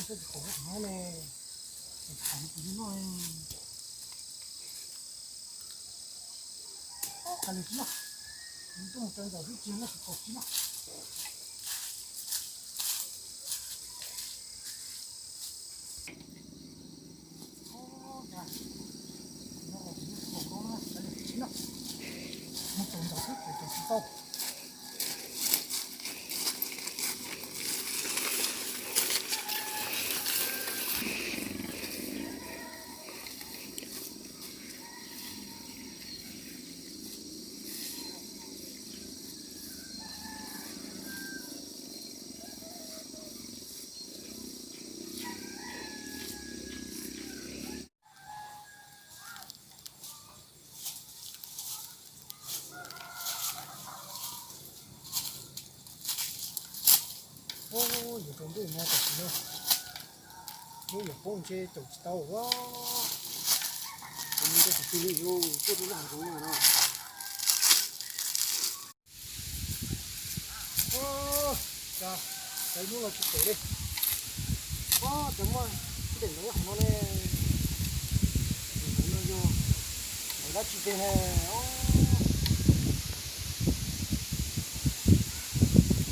Koj tsis qhov no ne, qhov kuv noj. Qas li tsis noj, nws tuaj mus tsaws ntawm twb tsis noj tsis qhov tsis noj. Yuav tsaus ntuj no tam sim no, hnub yuav poob ntshe caum tsis tau. Ua, kuv mus rau qhov twg li, yus tuaj rau laj ntsuv no. Ua, cas hnub no tsis pom li. Ua, cas muaj ib daim ntawv qhov no ne. Daim ntawv no yog ntawv dab tsi tiag ne?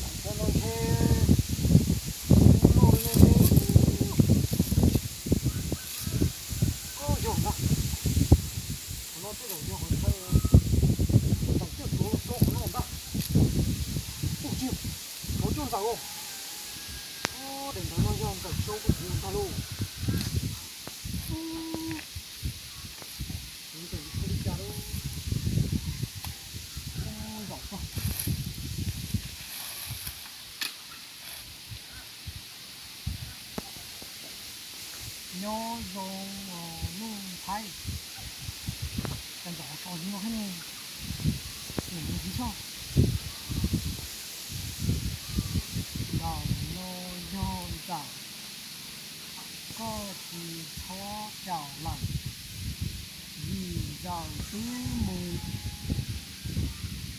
Daim ntawv no ntshe loj loj ne. Ua, yog ntag. Qhov no tej zaum yog qhov chaw, zaum coj tuav los so qhov no ntag. Ub, tsis, tuav coj ntxawm. Ua, daim ntawv no yog ntxawm sau tuaj tuav ntag lauj. Ntxawm sau li cas lauj. Zaum koj. Nyob zoo os Nuj Thaib. Cas ntawm qhov tso zoo no thiab ne, nim mus ntxiv soj. Ntawm no yog ntxawm, koj tsis txhob caum lawm, vim ntxawm twb mus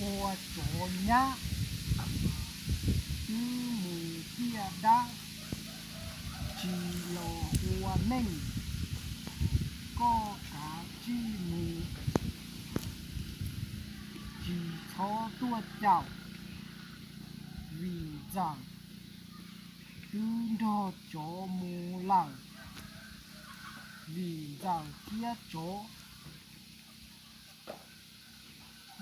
ua tsov nyab, twb mus ciaj dab, tsis los ua neej. Koj kav tsij mus, tsis txhob tuaj caum, vim ntxawm twb nrog tsov mus lawm, vim ntxawm thiab tsov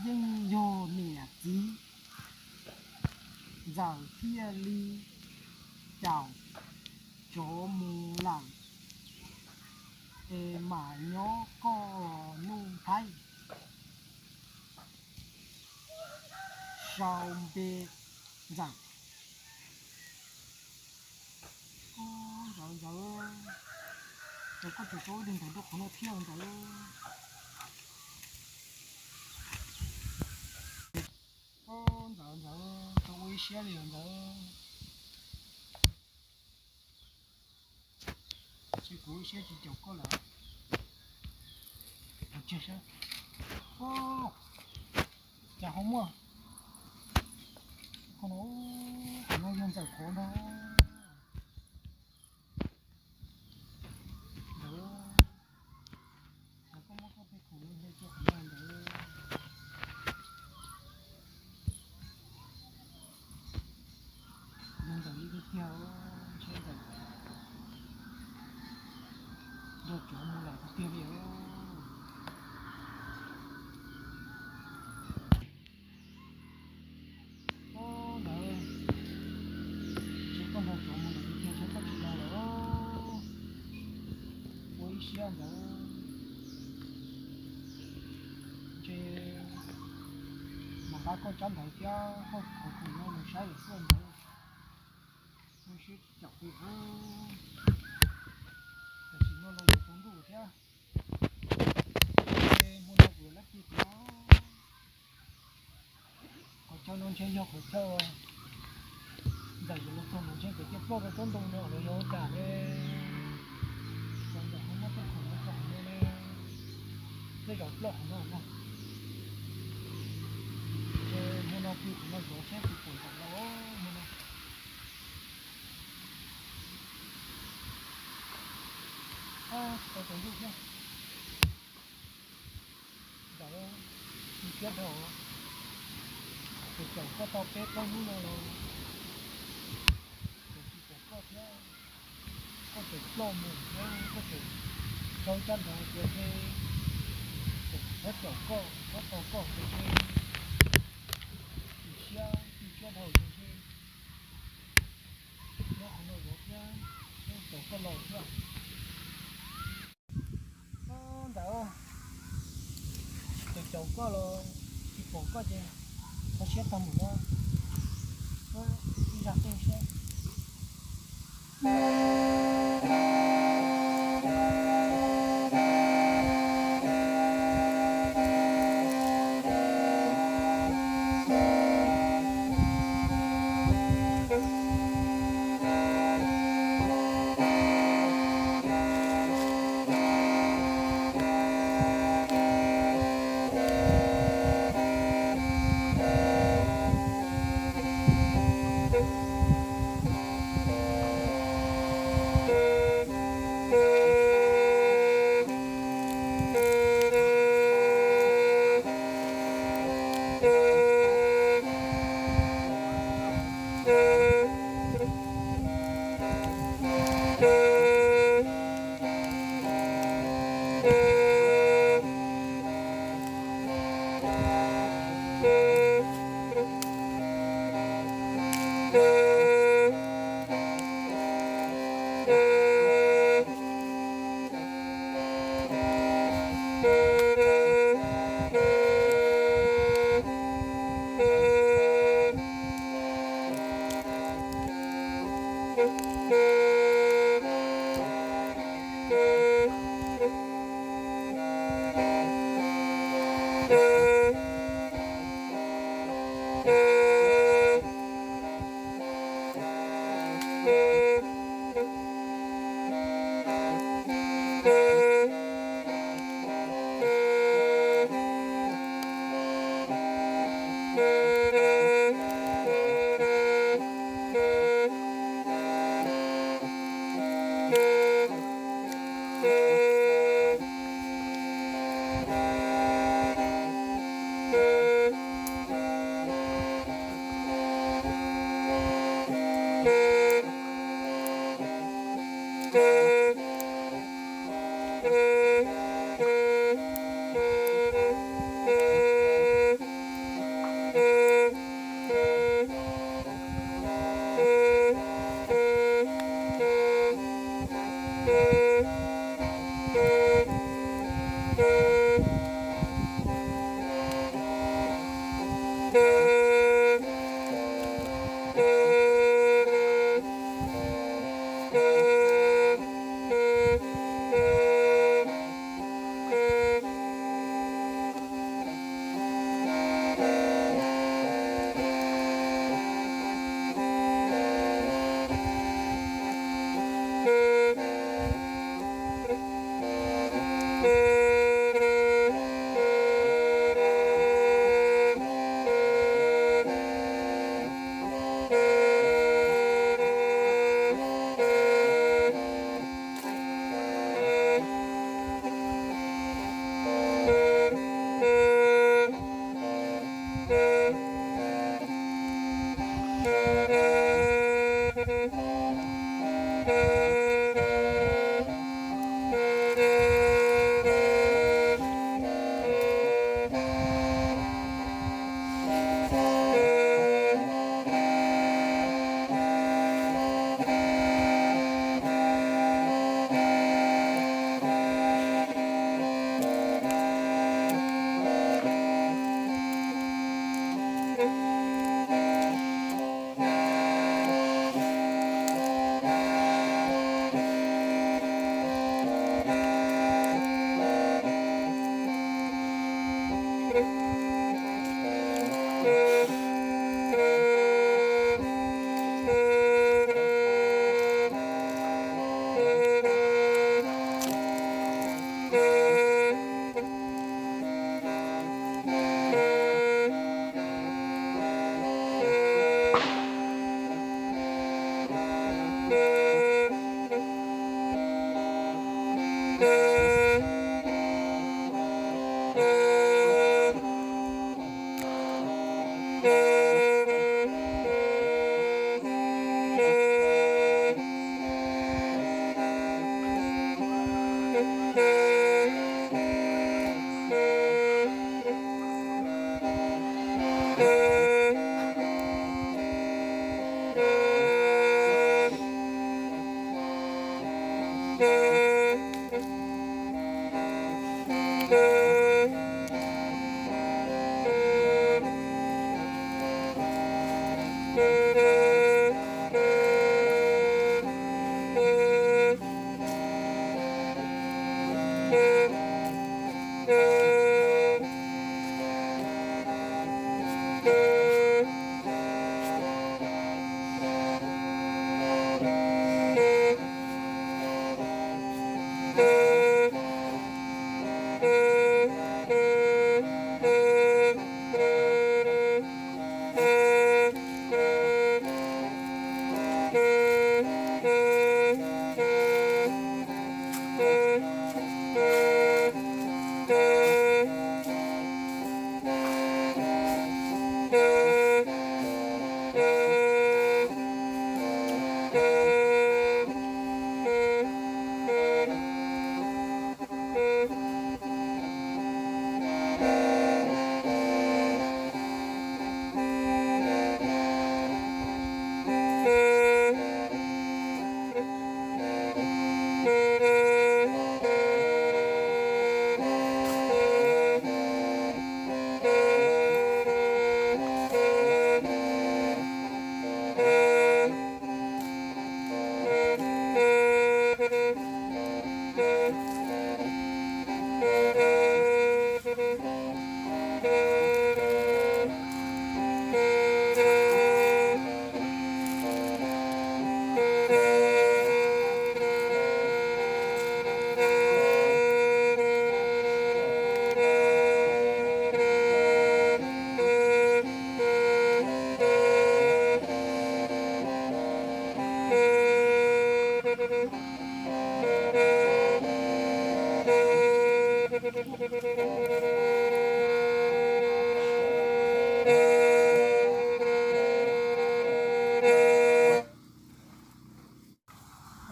yeej yog niam txiv. Ntxawm thiaj li caum tsov mus lawm, es mam nyob koj Nuj Thaib. Sau npe Ntxawm. Ntxawm, Ntxawm, Ntxawm, koj tseem sau ib daim ntawv rau qhov no thiab Ntxawm. Ntxawm, Ntxawm, tau ua ib siab li os Ntxawm. Ces kuv ib siab tsis caum koj lawm. Ua, cas ho muaj qhov no, qhov no yog Ntxawm qhov ntag. Ntxawm, koj muab koj tej khoom no hle rau qhov no Ntxawm. Yog Ntxawm li tiag tiag, ntshe Ntxawm nrog tsov mus lawm tiag tiag li os. Ntxawm, ntshe koj nrog tsov mus lawm tiag tiag, ntshe koj tsis los lawm. Ua ib siab Ntxawm, ntshe mam nqa koj tsab ntawv thiab koj qhov khoom no mus saib lawm xwb Ntxawm. Ua siab tsis caum li os. Tam sim no los yuav tsaus ntuj thiab. Hmo no kuv yuav lab pw kuv no. Qhov chaw no ntshe yog qhov chaw Ntxawm yuav los txog no ntshe kuv thiaj ploj rau tsob ntoo no los yog ua cas ne. Ntxawm ho muab tej khoom no tso qhov no ne, tej zaum ploj qhov no na. Ces hmo no pw qhov no zov seb puas pom Ntxawm los hmo no. Tau tus ntuj thiab. Ntawd, tsis piab dhau, tus caum koj tau peb plaub hnub no los tus tsis caum koj thiab, koj tseem ploj mus thiab koj tseem rau caj nrov tias ntshe tseem txhob caum koj, txhob tau koj tias ntshe tsis siab, tsis siab dhau tias ntshe nyob qhov no yuav thiab, caum koj los thiab. Ntawd, tus caum koj los tsis pom koj ces kho siab tag mus no, ib zaj qeej siab.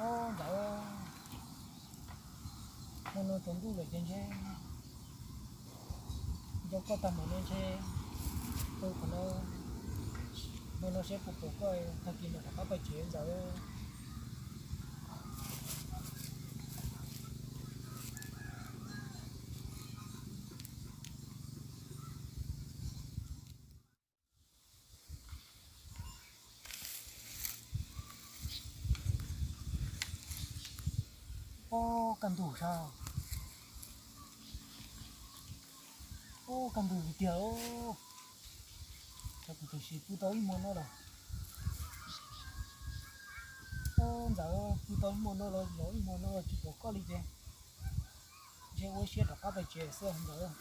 Ob ntawd, hmo no tsaus ntuj lawm ces ntshe nco koj tag mam no ntshe tu qhov no, hmo no seb puas pom koj tag kis mam rov qab pais tsev ntxawm. Ob kaj ntug sab, ob kaj ntug tiag. Cov kuv tam sim pw tau ib hmo no los, ob ntxawm, pw tau ib hmo no los zov ib hmo no los tsis pom koj li ces ntshe ua siab rov qab pais tsev xwb ntxawm.